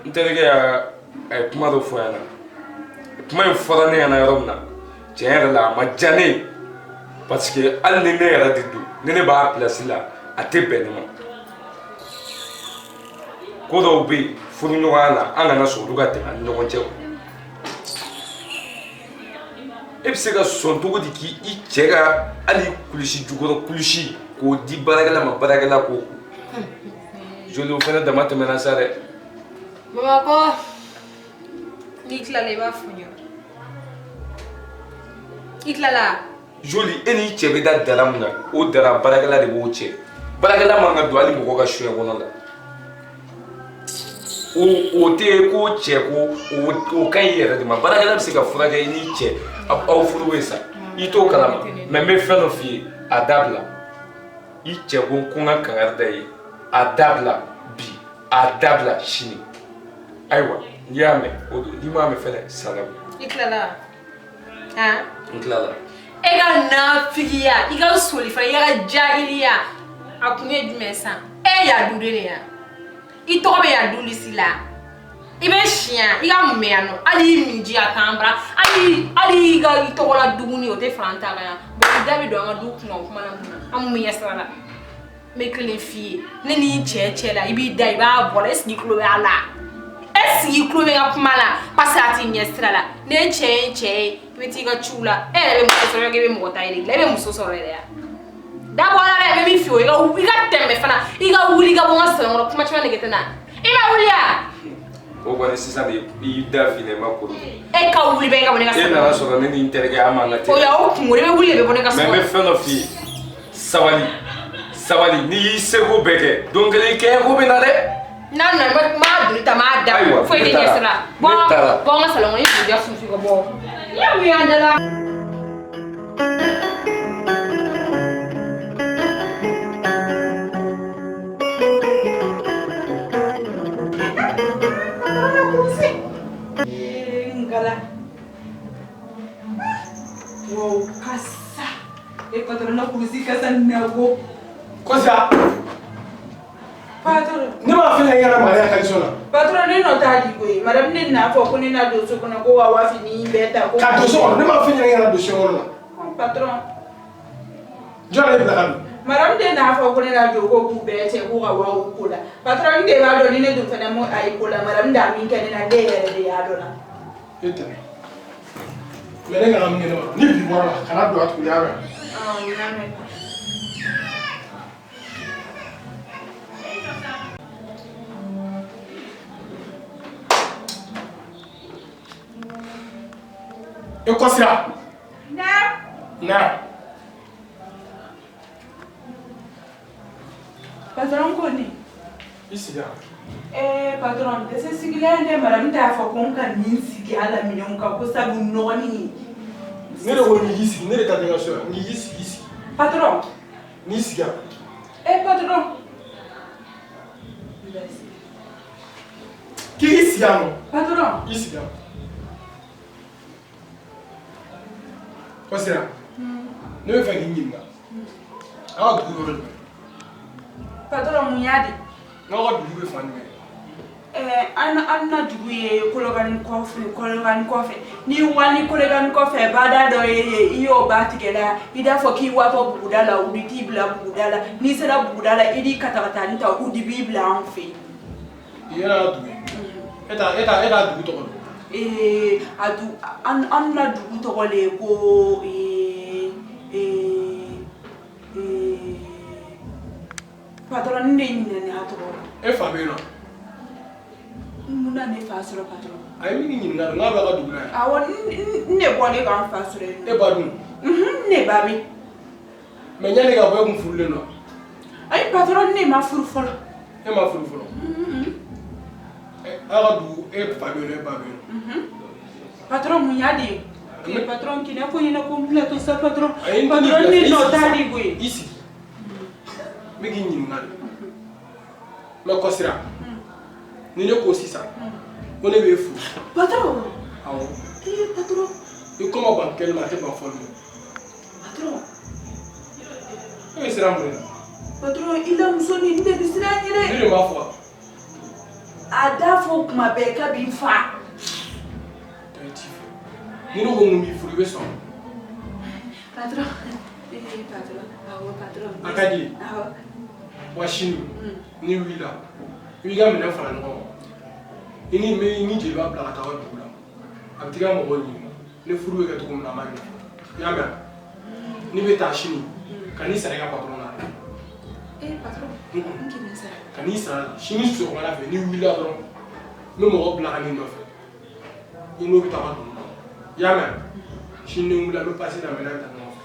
N terikɛ y'a a ye kuma dɔ fɔ n ɲɛna. Kuma in fɔra ne ɲɛna yɔrɔ min na, tiɲɛ yɛrɛ la a ma diya ne ye, parce que hali ni ne yɛrɛ de don, ni ne b'a place la, a tɛ bɛn ne ma. Ko dɔw bɛ yen furuɲɔgɔnya la, an kana sɔn olu ka tɛmɛ an ni ɲɔgɔn cɛ. E bɛ se ka sɔn cogo di k'i cɛ ka hali kulusi jukɔrɔ kulusi k'o di baarakɛla ma, baarakɛla k'o ko? Joli, o fana dama tɛmɛna sa dɛ. Bamakɔ, n'i tilala i b'a fɔ n ɲɛna. I tilala? Joli, e n'i cɛ bɛ da dara min na, o dara baarakɛla de b'o cɛ. Baarakɛla man ka don hali mɔgɔ ka soɲɛ kɔnɔ la. O tɛ ko cɛ ko o ka ɲi i yɛrɛ de ma. Baarakɛla bɛ se ka furakɛ i n'i cɛ aw furu bɛ sa, i t'o kalama. Mais n bɛ fɛn dɔ f'i ye, a dabila. I cɛ ko n ka kangari da i ye, a dabila bi, a dabila sini. Ayiwa, n'i y'a mɛn o don, n'i m'a mɛn fɛnɛ, salamu. I tilala? Han? N tilala. E ka nafigiya, i ka solifa, i ka jahiliya, a kun ye jumɛn san? E y'a du de ya. I tɔgɔ bɛ yan du lisi la. I bɛ siɲɛ, i ka mun bɛ yan nɔ? Hali i min ji a t'an bara. Hali i ka i tɔgɔ la dumuni o tɛ fara an ta kan yan. Bon, i da bɛ don an ka du kunkan o kuma na mun na? An mun bɛ ɲɛ sira la? N bɛ kelen f'i ye. Ne ni n cɛ cɛ la, i b'i da, i b'a bɔ la, est ce que i tulo bɛ a la? Est ce que i tulo bɛ n ka kuma la? Parce que a t'i ɲɛ sira la. Ne cɛ ye cɛ ye, i bɛ t'i ka ciw la. E yɛrɛ bɛ muso sɔrɔ, i bɛ mɔgɔ ta yɛrɛ la, i bɛ muso sɔrɔ yɛrɛ ya. Dabɔ la dɛ, n bɛ min f'i ye, i ka tɛmɛ fana, i ka wuli i ka bɔ n ka salon kɔnɔ, kuma caman nege tɛ n na. I ma wuli ya? O kɔni sisan de i da finen ma koro. E ka wuli bɛ i ka bɔ ne ka E salon nana kɔnɔ. sɔrɔ ne ni n terikɛ an m'an ka O teli. y'aw kungo, i bɛ wuli de bɛ bɔ ne ka Mais n salon bɛ kɔnɔ. fɛn dɔ f'i ye, sabali sabali, n'i y'i seko bɛɛ kɛ, don kelen i kɛɲɛ ko bɛ na dɛ. N'a nana n b'a doni ta, n b'a da. Ayiwa, Foyi ne tɛ ɲɛ taara. sira. Ne Bɔ taara. bɔ n ka salon kɔnɔ, i k'u sunsun ka bɔ. I y'a mun y'an da la? Ee, ngala. Wow, kasa. E patron na kurusi kasa nago. Kɔsa, Patron. ne m'a f'i ɲɛna i kana maga ne ka caleçon na. Patron, ne nɔ t'a di koyi. Madame ne n'a fɔ ko ne na don so kɔnɔ ko wa fini bɛɛ ta ko. Ka don so kɔnɔ, ne m'a f'i ɲɛna i kana don so kɔnɔ la. Patron. Jɔn de bila ka don? Madame de n'a fɔ ko ne na don ko k'u bɛɛ cɛ k'u ka wa ko la. Patron de b'a dɔn ni ne dun fɛnɛ mo ayi ko la. Madame d'a min kɛ ne na, ne yɛrɛ de y'a dɔn la. E tɛmɛ. Mais ne kana mun kɛ ne ma? Ni bi bɔra la, kana don a tugun, i y'a mɛn? Awɔ, n y'a mɛn. E kɔsira. Na. Na. Patron ko ne. I sigi yan. Eh, patron, dɛsɛ sigilen dɛ. Madame t'a fɔ ko n ka nin sigi a la minɛnw kan ko sabu nɔgɔnin. Ne de ko n k'i sigi, ne de ta tɛ n ka so yan. N k'i sigi, i sigi. Patron. N'i sigi yan. Eh, patron. K'i k'i sigi yan nɔ. Patron. I sigi yan. Kɔsira. Ne bɛ fɛ k'i ɲininka. Aw ka dugu yɔrɔ jumɛn? Patron, mun y'a di? N'aw ka dugu bɛ fan jumɛn? An na dugu ye Kolokani kɔfɛ, Kolokani kɔfɛ. N'i wani Kolokani kɔfɛ, bada dɔ ye yen, i y'o ba tigɛ la, i d'a fɔ k'i watɔ buguda la, u t'i bila buguda la. N'i sera buguda la, i di katakatani ta, u di b'i bila an fɛ yen. I yɛrɛ ka dugu ye. E t'a dugu tɔgɔ dɔn? A du an na dugu tɔgɔ le ye ko ee ee ee patron, ne de ɲinɛna a tɔgɔ. E fa bɛ yen nɔ? Mun na ne fa sɔrɔ, patron? A ye min ɲininka de, n'a bɛ ka dugu la yan. Awɔ, n de bɔlen k'an fa sɔrɔ yen nɔ. E ba dun? Unhun, ne ba bɛ. Mais yanni ka bɔ, e kun furulen don? Ayi patron, ne ma furu fɔlɔ. E ma furu fɔlɔ? Aw ka dugu, e fa bɛ yen nɔ, e ba bɛ yen nɔ? Patron, mun y'a di? Patron, k'i ko ɲɛna ko n bila to sa, patron. Ayi, n tɛ Patron, n'i ne bila, nɔ i t'a sigi. di koyi. I sigi. N bɛ k'i ɲininka de. Mais Kɔsira, ni ne ko sisan ko ne b'e furu. Patron. Awɔ. Ee, patron. I ko ma ban kɛli ma, a tɛ ban fɔli ma. Patron. E bɛ siran mun de la? Patron, i la muso nin, ne bɛ siran Ne yɛrɛ. de b'a fɔ wa? A da fɔ kuma bɛɛ k'a b'i fa. E t'i fɛ. Ni ne ko n b'i furu, i bɛ sɔn? Patron, ee patron, awɔ patron. A ka di ye? Awɔ. Wa sini n'i wulila, i b'i ka minɛn fara ɲɔgɔn kan. I ni i ni jeliba bila ka taa aw ka dugu la. A bɛ t'i ka mɔgɔw ɲininka. Ni furu bɛ kɛ cogo min na, an b'a ɲɛfɔ. I y'a mɛn? N'i bɛ taa sini, ka n'i sara i ka patron na. Ee patron, n k'i sara. Ka n'i sara sini sɔgɔmada fɛ, n'i wulila dɔrɔn, n bɛ mɔgɔ bila ka n'i nɔfɛ. I n'o bɛ taa aw ka dugu la. I y'a mɛn? Sini ni n wulila, n bɛ pasi d'a ma, n'a bɛ taa ɲɔgɔn fɛ.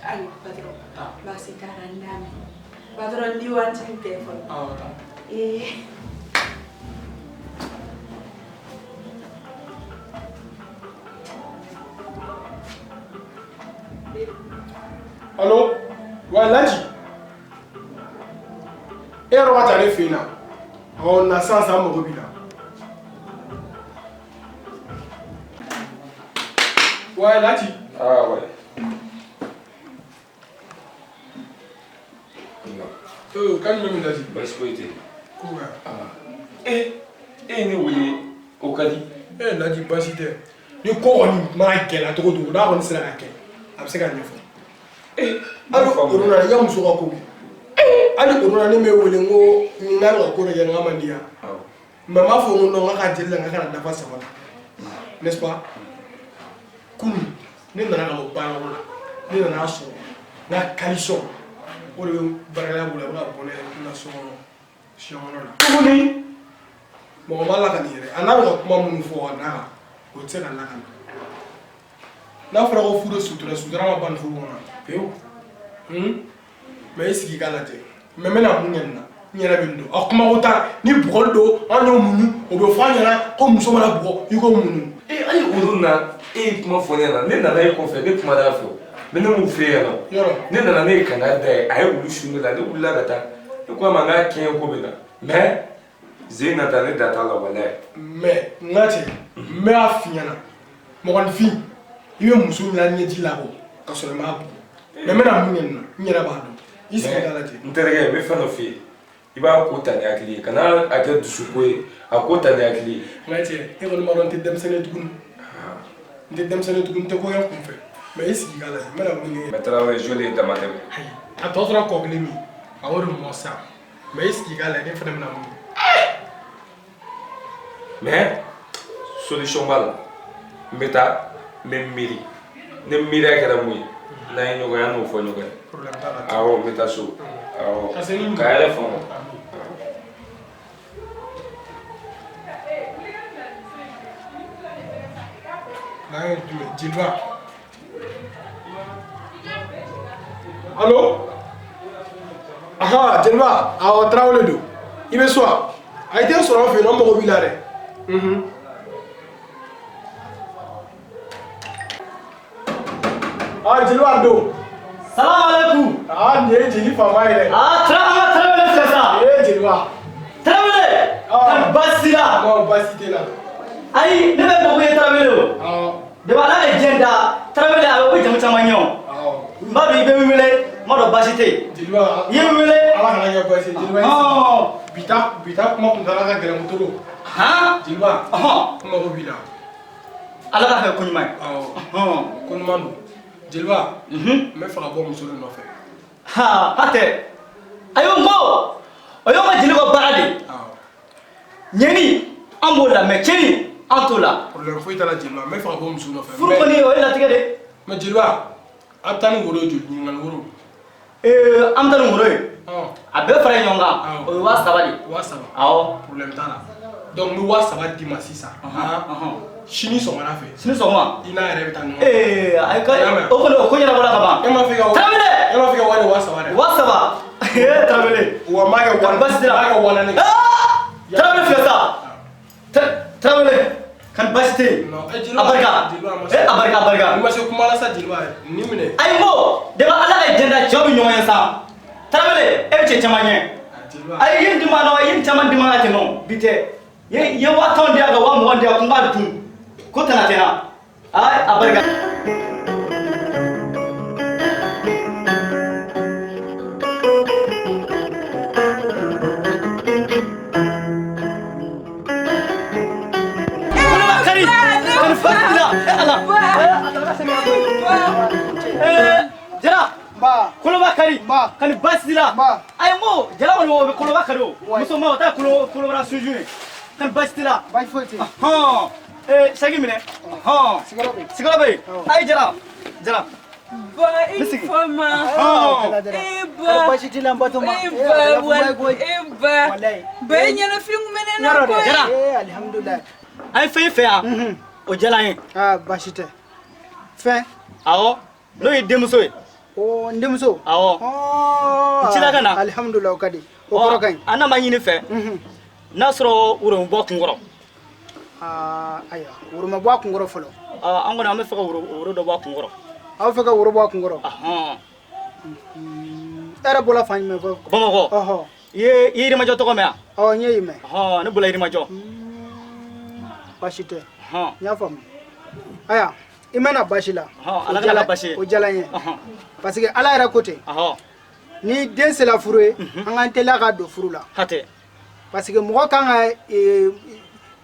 Ayiwa patron. Taa. Baasi t'a la, n y'a mɛn. Patron, ni waati tɛ fɔlɔ. Awɔ, taa. Ee. Allo? Wa Laji. E yɛrɛ ka taa ne fɛ yen na. Awɔ, na sisan sisan, n mago b'i la. Wa Laji. Ah ouais. Ee, kan jumɛn bɛ Laji? Baasi foyi tɛ yen. Ko bɛ. E e ye ne wele, o ka di. Ee Laji, baasi tɛ. Ni ko kɔni mana gɛlɛya cogo o cogo, n'a kɔni sera ka kɛ, a bɛ se ka ɲɛfɔ. Ee, hali o don na, i ka muso ka ko kɛ. Hali o don na, ne m'e wele n ko n k'a bɛ ka ko dɔ kɛ n k'a man di yan. Awɔ. Mais n b'a fɔ n ko non, n k'a ka jeli la, n k'a kana dafa 3 la. N'est-ce pas? Kunun, ne nana ka bɔ baarayɔrɔ la, ne nana sɔrɔ n ka caleçon o de bɛ baarakɛla bolo, a bɛ ka bɔ ne n ka so kɔnɔ, siyɔn la. Tuguni. Mɔgɔ ma lakali yɛrɛ, a n'a bɛ ka kuma minnu fɔ ka d'a kan, o tɛ se ka lakali. N'a fɔra ko furu ye sutura, sutura ma ban nin furu kɔnɔ Pewu. Mais i sigi k'a lajɛ. Mais n bɛna mun kɛ nin na? N yɛrɛ bɛ nin dɔn. A kuma ko t'a la, ni bugɔli don, an y'o muɲu, o bɛ fɔ an ɲɛna ko muso mana bugɔ, i k'o muɲu. Ee, hali o don na, e ye kuma fɔ ne ɲɛna, ne nana e kɔfɛ, ne kumana a fɛ o. Mais ne m'u f'e ɲɛna o. Yɔrɔ. Ne nana, ne ye kangari da ye, a ye olu su ne la, ne wulila ka taa. Ne ko a ma n k'a kɛɲɛ ko bɛ na. Mais zen na ta, ne da t'a la walayi. Mais n ka cɛ, n bɛ a f'i ɲɛna, mɔgɔninfin, i bɛ muso ɲɛna ɲɛji labɔ ka sɔrɔ i m'a bugɔ. Mais n bɛna mun kɛ nin na, n yɛrɛ b'a dɔn. I sigi k'a lajɛ. N terikɛ, n bɛ fɛn dɔ f'i ye. I b'a ko ta ni hakili ye, kana a kɛ dusuko ye, a ko ta ni hakili ye. N ka cɛ, e kɔni b'a dɔn n tɛ denmisɛnnin ye tuguni. N tɛ denmisɛnnin ye tuguni, n tɛ ko kɛ n kun fɛ. Mais i sigi k'a lajɛ, n bɛna mun kɛ. Mais Tarawele, joli ye dama tɛmɛ. Ayi, a tɔ tora kɔ kelen min, a y'o de mɔ sisan. Mais i sigi k'a lajɛ, ne fana bɛna mun kɛ. Mais solution b'a la. N bɛ taa, n bɛ miiri. Ni miiriya kɛra mun ye, n'an ye ɲɔgɔn ye, an n'o fɔ ɲɔgɔn ye. Problème t'a la. Awɔ, n bɛ taa so. Awɔ. Ka se ni K'a yɛrɛ faamu. N'an ye jumɛn? Jeliba. Allo? Ahan, jeliba, awɔ, Tarawele don. I bɛ so wa? A i tɛ sɔrɔ an fɛ yen nɔ, n mago b'i la dɛ. Unhun. Ah, jeliba don. Salam alaikum. Ah, nin ye jeli faama ye dɛ. Ah, an ka Tarawele filɛ sa. Ee jeliba. Tarawele. Ah. Kari baasi la? Non, baasi tɛ la. Ayi, ne bɛ mako ye Tarawele o. Awɔ. Depuis Ala ye diɲɛ da, Tarawele a bɛ ko jamu caman ɲɛ o. Awɔ. N b'a dɔn i bɛ n wele, n b'a dɔn Baasi tɛ yen. Jeliba. I ye n wele. Ala kana kɛ baasi ye jeliba. Ɔn. Bi ta kuma kuntala ka gɛlɛn trop. Han. Jeliba. Ɔhɔn. N mago b'i la. Ala k'a kɛ ko ɲuman ye. Awɔ. Ɔhɔn. Ko ɲuman don. Jeliba. Unhun. N bɛ fɛ ka bɔ muso de nɔfɛ. Ha hatɛ. Ayi n ko o y'anw ka jeli ka baara de ye. Awɔ. Ɲɛni an b'o la mais cɛnni an t'o la. Problème foyi t'a la jeliba, n bɛ fɛ ka bɔ muso nɔfɛ. Furu kɔni o ye latigɛ de ye. Mais jeliba, a bɛ taa ni woro ye joli ɲininkali woro. Ee an bɛ taa ni woro ye. Ɔn. A bɛɛ fara ɲɔgɔn kan. Awɔ. O ye 3000 de ye. 3000. Awɔ. Problème t'a la. Donc n bɛ 3000 d'i ma sisan. Ɔhɔn. Sini sɔgɔmada fɛ. Sini sɔgɔma. I n'a yɛrɛ bɛ taa ɲɔgɔn fɛ. Ee ayi ka I y'a mɛn? o kɔni o ko ɲɛnabɔla ka ban. E m'a fɔ i ka Tarawele. E m'a fɔ i ka wari ye 3000 dɛ. 3000. Ee Tarawele. Wa n b'a kɛ wa Baasi t'i la. n b'a kɛ 4000. Aa! Tarawele filɛ sa. Tarawele. Kan baasi tɛ yen. Non, eh, jeliba. A barika. Jeliba, a ma se. Eh a barika a barika. I ma se kuma la sa jeliba nin minɛ. Ayi n ko depi Ala ka diɲɛ da cɛw bɛ ɲɔgɔn ye sa. Tarawele e bɛ cɛ caman ɲɛ. Jeliba. Ayi ye nin di ma nɔ i ye nin caman di ma ka tɛmɛ o bi tɛ. I ye 10,000 di yan ka 20,000 di yan ko n b'a dun. Ko tana tɛ n na. Ayi a barika. Koloba kari. Kari fasi la. Eh Ala. Eh Jara. Ba. Koloba kari. Ba. Kani baasi la. Ba. Ayi n ko Jara kɔni o bɛ koloba kari o. Ouais. Muso ma o ta kolo kolobara sunjun ye. Kani baasi t'i la. Baasi foyi tɛ yen. Hɔn. Eh saki minɛ. Hɔn. Sigiyɔrɔ bɛ yen. Sigiyɔrɔ bɛ yen. Awɔ. Ayi Jara. Jara. Ba Ne i sigi. fama. Hɔn. E ba. Baasi t'i la n Batoma. E ba wal e ba. Walayi. Ba e ɲɛnafin kun bɛ ne na Yɔrɔ dɛ. koyi. Jara. Ee alihamudulilayi. An ye fɛn fɛ yan. O diyara an ye. Aa baasi tɛ. Fɛn. Awɔ. N'o ye denmuso ye. O n denmuso. Awɔ. Ɔɔ. N cila ka na. Alihamudulilayi o ka di. O kɔrɔ ka ɲi. An n'a ma ɲini fɛ. N'a sɔrɔ woro bɔ kun kɔrɔ. Aa ayiwa woro ma bɔ a kun kɔrɔ fɔlɔ. An kɔni an bɛ fɛ ka woro dɔ bɔ a kun kɔrɔ. Aw fɛ ka woro bɔ a kun kɔrɔ. Ahɔn. E yɛrɛ bɔra fan jumɛn fɔ? Bamakɔ. Ɔhɔ. I ye Yirimajɔ tɔgɔ mɛn wa? Ɔ n ye yen mɛn. Ɔhɔn ne bɔra Yirimajɔ. Baasi tɛ. Ɔhɔn. N y'a faamu. Ayiwa i mana baasi la. Ɔhɔn Ala kana baasi ye. O diyara n ye. Ɔhɔn. Parce que Ala yɛrɛ ko ten. Ɔhɔn. Ni den sera furu ye, an k'an teliya ka don furu la. Hatɛ. Parce que mɔgɔ kan ka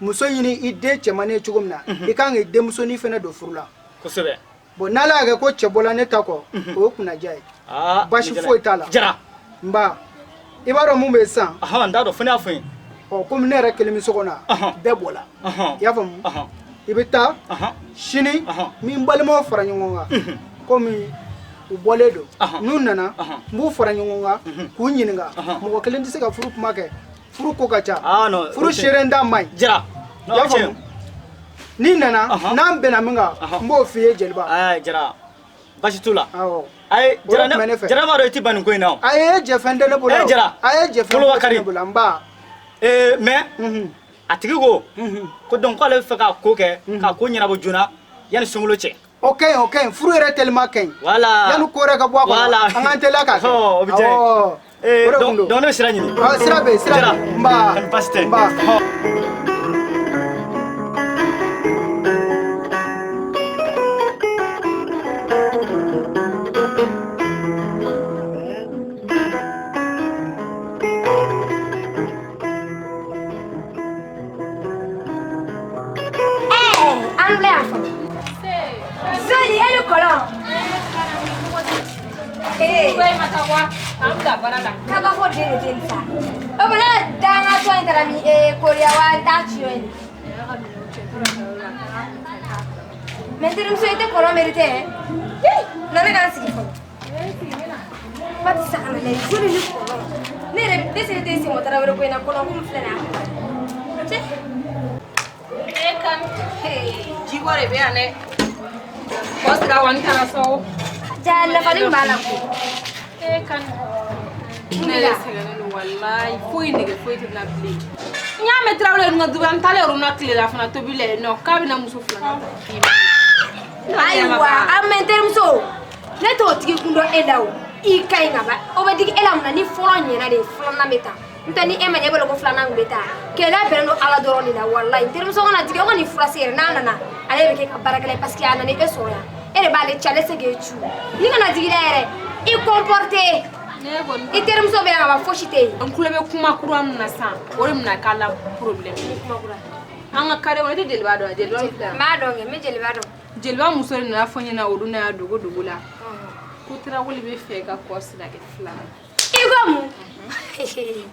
muso ɲini i den cɛmannin ye cogo min na, i kan k'i denmusonin fana don furu la. Kosɛbɛ. Bon n'Ala y'a kɛ ko cɛ bɔla ne ta kɔ, o ye kunnaja ye. Aa Baasi foyi t'a la. Jara. N ba, i b'a dɔn mun bɛ yen sisan? Ɔhɔn n t'a dɔn fo ne y'a fɔ n ye. Ɔ komi ne yɛrɛ kelen bɛ so kɔnɔ yan, bɛɛ bɔla. Ɔhɔn. I y'a faamu? Ɔhɔn. I bɛ taa Ɔhɔn. sini Ɔhɔn. n bɛ n balimaw fara ɲɔgɔn kan. Komi u bɔlen don. Ɔhɔn. N'u nana, Ɔhɔn. n b'u fara ɲɔgɔn kan k'u ɲininka. Ɔhɔn. Mɔgɔ kelen tɛ se ka furu kuma kɛ. Furu ko ka ca. Ah non. Furu seerenda man ɲi. Jara. I y'a faamu? N'i nana, Ɔhɔn. n'an bɛnna min kan, Ɔhɔn. n b'o f'i ye jeliba. Aa Jara. Baasi t'u la. Awɔ. Ayi O de Jara tun bɛ ne ne fɛ. Jara m'a dɔn i ti ban nin ko in na o. A ye jɛfɛn tɛ ne bolo. Eh, Jara. A ye jɛfɛn Koloba tɛ kari. ne bolo n ba. Ee mais Mhm. a tigi ko Mhm. ko donc k'ale bɛ fɛ ka ko kɛ ka ko ɲɛnabɔ joona yanni sunkalo cɛ. O ka ɲi o ka ɲi furu yɛrɛ teliman ka ɲi. Voilà. Yanni ko wɛrɛ ka bɔ a kɔnɔ. Voilà. An k'an teliya k'a kɛ. Ɔhɔn, o bɛ diya n ye. Awɔ. Ee O de kun donc don. donc ne bɛ sira ɲini. Ɔ, sira bɛ yen sira bɛ Jara. yen. N ba. Kani baasi tɛ. N ba. Ɔhɔn. Ɛɛ an filɛ yan fɔlɔ. Zoli e ni kɔlɔn. Ee. Kabako den de den sa. O ma ne danga tɔ in taara min ee Koriya wa n t'a ci yɔrɔ in. Mais n terimuso i tɛ kɔlɔn mérité hein? Na ne k'an sigi fɔlɔ. Ba ti sa ka na lajɛ Zoli ni kɔlɔn. Ne yɛrɛ ne selen tɛ sen bɔ Tarawele ko in na kɔlɔn ko min filɛ nin ye a. Cɛ. E kan Ee. jiko de bɛ yan dɛ. Kɔ sira kɔni taara so. Ja nafali min b'a la ko. E kan ne yɛrɛ sɛgɛnnen don walayi foyi nege foyi tɛ n na bilen. N y'a mɛn Tarawele ninnu ka du an taalen yɔrɔ na tilela fana tobili la yen nɔ k'a bɛna muso filanan ta. Ayiwa an mɛ n terimuso ne t'o tigi kun dɔn e la o i ka ɲi ka ban o bɛ digi e la mun na ni fɔlɔ ɲɛna de filanan bɛ ta n tɛ ni e ma ɲɛ e bolo ko filanan kun bɛ taa kɛlɛ bɛnnen don ala dɔrɔn de la walayi n terimuso kana digi o ka nin fura se yɛrɛ n'a nana ale bɛ kɛ ka baarakɛla ye parce que a nana e sɔrɔ yan e de b'ale ci ale tɛ se k'e cu ni kana digi dɛ yɛrɛ I comporter. I terimuso bɛ yan ka ban fosi tɛ yen. N tulo bɛ kuma kura min na sisan, o de bɛna k'a la problème. Kuma kura. An ka carré kɔnɔ, i tɛ Jeliba dɔn wa? Jeliba filɛ. N b'a dɔn kɛ, n bɛ Jeliba dɔn. Jeliba muso de nana fɔ n ɲɛna o don na dogo dogo la. Ko Tarawele bɛ fɛ ka kɔ sira kɛ fila ye. I ko mun?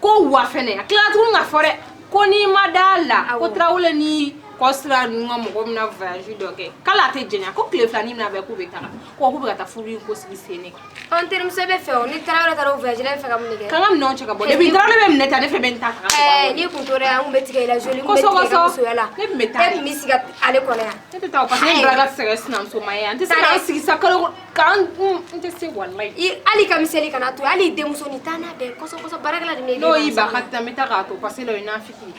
Ko wa fɛnɛ, a tilala tuguni ka fɔ dɛ, ko n'i ma da la, ko Tarawele ni kɔ sira ninnu ka mɔgɔ bɛna voyage dɔ kɛ, k'ale a tɛ jɛnya, ko tile fila ni bɛna bɛn k'u bɛ taga, ko k'u bɛ ka taa furu in ko sigi sen de kan. An terimuso bɛ fɛ o, ni Tarawele taara o voyage la, e bɛ fɛ ka mun de kɛ? K'an ka minɛnw cɛ ka bɔ, depuis Tarawele bɛ minɛ ta, ne fɛ bɛ n ta ta ka Ɛɛ, n'i kun tora yan, an kun bɛ tigɛ i la joli, n kun bɛ tigɛ i ka musoya la. Ne tun bɛ taa E tun b'i sigi ale kɔnɔ yan. Ne tɛ taa o, parce que ne bɔra ka sɛgɛn sinamuso ma ye yan, n tɛ se k'an sigi sa kalo k'an n tɛ se walayi. I hali ka miseli kana to yen, hali i denmuso nin taa n'a bɛɛ kɔsɔ kɔsɔ baarakɛla de bɛ ne N'o y'i ban ka taa, n bɛ taa k'a to parce que o ye nafiki ye.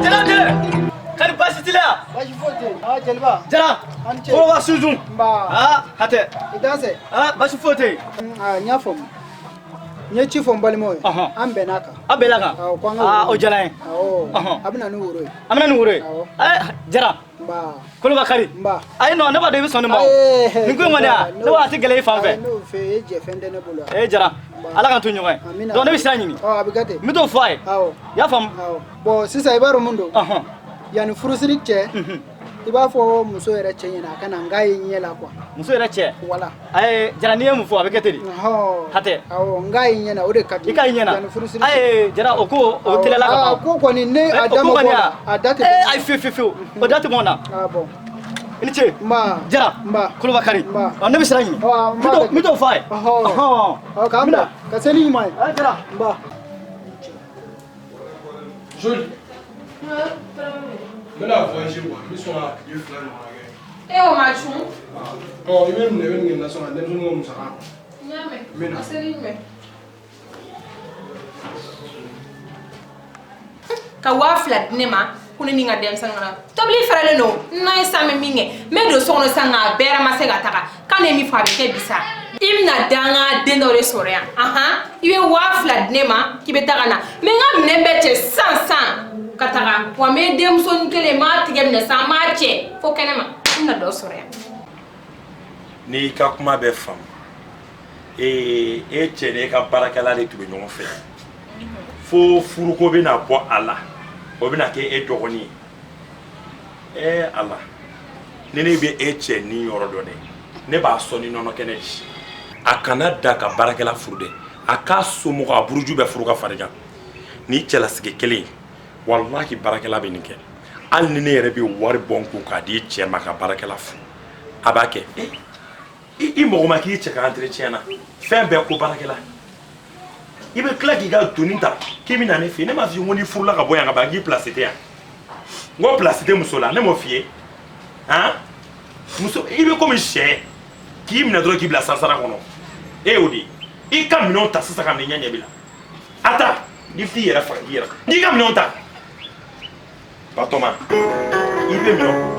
Jara jara kari baasi t'i la yan. Baasi foyi tɛ yen. Aa Jeliba. Jara. A ni ce. Kɔrɔba sunsun. Nba. Aa hatɛ. I danse. Aa baasi foyi tɛ yen. Aa n y'a faamu. N ye ci fɔ n balimaw ye. An bɛnn'a kan. Aw bɛnn'a kan. Awɔ, ko an ka Aa woro o diyara n ye. Awɔ. A bɛ na ni woro ye. An bɛ na ni woro ye. Awɔ. Ɛɛ Jara. Nba. Koloba kari. Nba. Ayi non ne b'a dɔn i bɛ sɔn nin ma o. Nin ko in kɔni a ne b'a tɛ gɛlɛya i fan fɛ. N'o fɛ e jɛ fɛn tɛ ne bolo yan. Ee Jara ala k'an to ɲɔgɔn ye. Amina. Donc ne bɛ sira ɲini. Ɔ a bɛ kɛ ten. N bɛ t'o fɔ a ye. Awɔ. I y'a faamu. Awɔ. Bon sisan i b'a dɔn mun don. Yanni furusiri cɛ. I b'a fɔ muso yɛrɛ cɛ ɲɛna a ka na n k'a ye ɲɛ la quoi. Muso yɛrɛ cɛ. Voilà. Ayi Jara n'i ye mun fɔ a bɛ kɛ ten de. Ɔhɔn. Hatɛ. Awɔ n k'a ye ɲɛ na o de ka di. I k'a ye ɲɛ na. Yanni furusiri cɛ. Ayi Jara o ko o teliyala ka ban. Aa ko kɔni ne a O da ko ma kɔni bɔ a. a da tɛ. Ee ayi fiyewu fiyewu fiyewu o da tɛ bɔ n na. Ah bon. I ni ce. Nba. Jara. Nba. Koloba kari. Nba. Ɔ ne bɛ sira ɲini. Ɔ N bɛ t'o fɔ a ye. Ɔhɔn. Ɔ k'an bila ka se ni ɲuman ye. Aa Jara. Nba. Joli. N bɛna voyager quoi, n bɛ sɔn ka tile 2 ɲɔgɔnna kɛ. E o ma cun. Ɔ i bɛ minɛ i bɛ nin kɛ nasɔngɔ la denmisɛnninw ka musaka. N y'a mɛn. N bɛ na. A seli jumɛn? Ka 2000 di ne ma ko ne ni n ka denmisɛnnin ka na tobili fɛrɛlen don n'a ye san bɛ min kɛ n bɛ don so kɔnɔ sisan k'a bɛɛ ma se ka taga k'a ne ye min fɔ a bɛ kɛ bi sa i bɛna danga den dɔ de sɔrɔ yan ahan i bɛ 2000 di ne ma k'i bɛ taga na n bɛ n ka minɛn bɛɛ cɛ sisan sisan ka taga wa n bɛ denmusonin kelen n b'a tigɛ minɛ sisan n b'a cɛ fo kɛnɛma n bɛna dɔ sɔrɔ yan. N'i y'i ka kuma bɛɛ faamu ee e cɛ ni e ka baarakɛla de tun bɛ ɲɔgɔn fɛ fo furuko bɛna bɔ a la o bɛna kɛ e dɔgɔnin ye ee ala ni ne bɛ e cɛ ni yɔrɔ dɔn dɛ ne b'a sɔn ni nɔnɔ kɛnɛ di a kana da ka baarakɛla furu dɛ a k'a somɔgɔ a buruju bɛɛ furu ka fara kan ni cɛlasigi kelen walahi baarakɛla bɛ nin kɛ hali ni ne yɛrɛ bɛ wari bɔ n kun k'a di cɛ ma ka baarakɛla furu a b'a kɛ i mɔgɔ ma k'i cɛ ka entretien na fɛn bɛɛ ko baarakɛla i bɛ tila k'i ka doni ta k'i bɛ na ne fɛ yen ne m'a f'i ye ko n'i furula ka bɔ yan ka ban k'i place tɛ yan n ko place tɛ muso la ne m'o f'i ye han muso i bɛ komi sɛ k'i minɛ dɔrɔn k'i bila sansara kɔnɔ e y'o de ye i ka minɛnw ta sisan ka minɛ ɲɛ ɲɛ b'i la a ta n'i t'i yɛrɛ faga k'i yɛrɛ n'i ka minɛnw ta Batɔma i bɛ minɛnw.